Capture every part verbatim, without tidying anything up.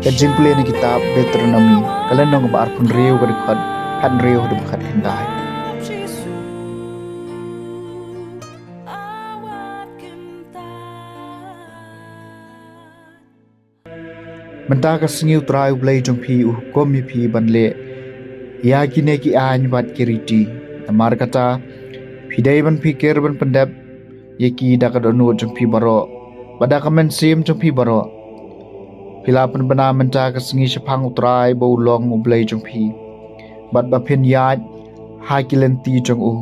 Ka jingpule na kitab Deuteronomi, ka lynnong ba arphew hynriew, ka dkhot khathynriew haduh khatkhyndai. Mynta ka sngi U Trai U Blei jong phi u hukum ïa phi ban leh ïa kine ki aiñ bad ki riti. Namar kata, phi dei ban phikir ban pyndep ïa ki da ka dohnud jong phi baroh bad da ka mynsiem jong phi baroh. Phi la pynbna mynta ka sngi shaphang U Trai ba u long U Blei jong phi, bad ba phin ïaid ha ki lynti jong u,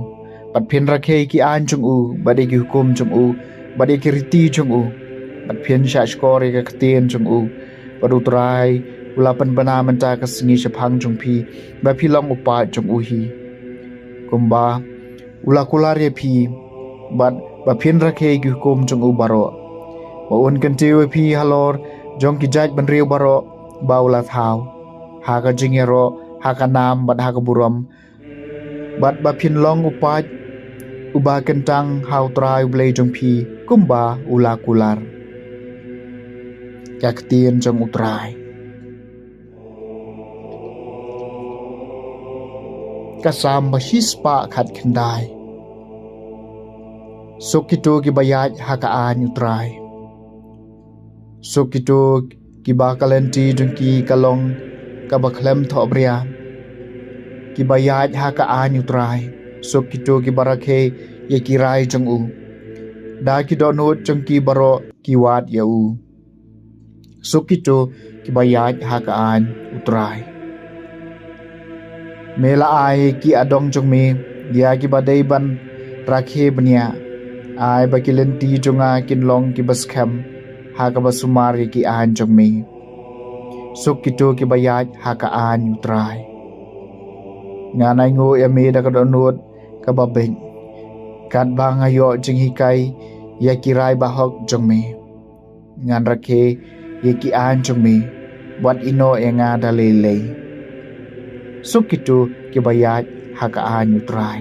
bad phin rakhe ïa ki aiñ jong u, bad ïa ki hukum jong u, bad ïa ki riti jong u, bad phin shahshkor ïa ka ktien jong u. Bad U Trai u la pynbna mynta ka sngi shaphang jong phi ba phi long u paid jong u hi, kumba u la kular ïa phi, bad ba phin rakhe ïa ki hukum jong u baroh. Ba un kyntiew ïa phi halor jong ki jaitbynriew baroh ba u la thaw, ha ka jingïaroh, ha ka nam bad ha ka burom, bad ba phin long u paid uba kyntang ha U Trai U Blei jong phi, kumba u la kular. Ka ktien jong U Trai. Ka Salm ba shispah khatkhyndai. Suk kito kiba ïaid ha ka aiñ U Trai. Suk kito kiba ka lynti jong ki ka long kaba khlem thohbria, kiba ïaid ha ka aiñ U Trai. Suk kito kiba rakhe ïa ki rai jong u, da ki dohnud jong ki baroh ki wad ïa u. Suk kito kiba ïaid ha ka aiñ U Trai. Me la ai ki adong jong me ïa kiba dei ban rakhe bniah. Ai ba ki lynti jong nga kin long kiba skhem ha kaba sumar ïa ki aiñ jong me. Suk kito kiba ïaid ha ka aiñ U Trai. Ngan ainguh ïa me da ka dohnud kaba beit, katba nga ïoh jinghikai ïa ki rai bahok jong me. Ngan rakhe ïa ki aiñ jong me, wat ïehnoh ïa nga da lei lei. Suk kito kiba ïaid ha ka aiñ U Trai.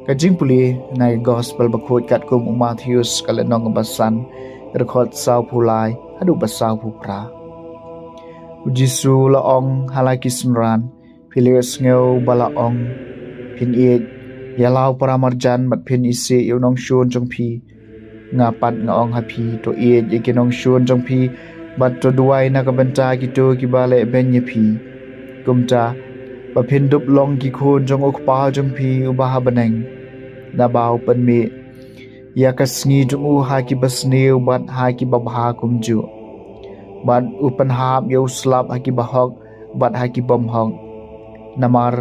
Ka jingpule na ka Gospel bakhuid katkum u Mathaios, ka lynnong ba san, ka dkhot sawphew lai haduh ba sawphew phra. U Jisu u la ong ha la ki synran: Phi la ïohsngew ba la ong, phin ïeit ïa la u paramarjan bad phin isih ïa u nongshun jong phi. Nga pat nga ong ha phi, to ïeit ïa ki nongshun jong phi, bad to duwai na ka bynta kito kiba lehbeiñ ïa phi. Kumta, ba phin dup long ki khun jong U Kpa jong phi uba ha bneng. Naba u pynmih ïa ka sngi jong u ha kiba sniew bad ha kiba bha kumjuh, bad u pynhap ïa u slap ha kiba hok bad ha ki bym hok. Namar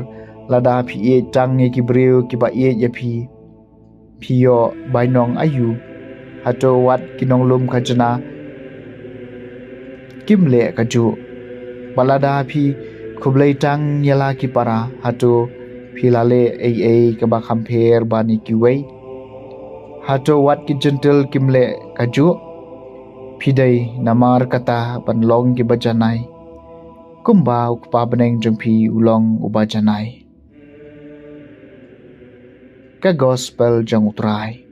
lada phi ïeit tang ïa ki briew kiba ïeit ïa phi, phi ïoh bainong aïu? Hato wat ki nonglum khajna kim leh kajuh? Bad lada phi khublei tang ïa la ki para, hato phi la leh ei ei kaba kham pher ban ïa kiwei? Hato wat ki Jentil kim leh kajuh? Phi dei namar kata ban long kiba janai, kumba U Kpa bneng jong phi u long uba janai. Ka Gospel jong U Trai.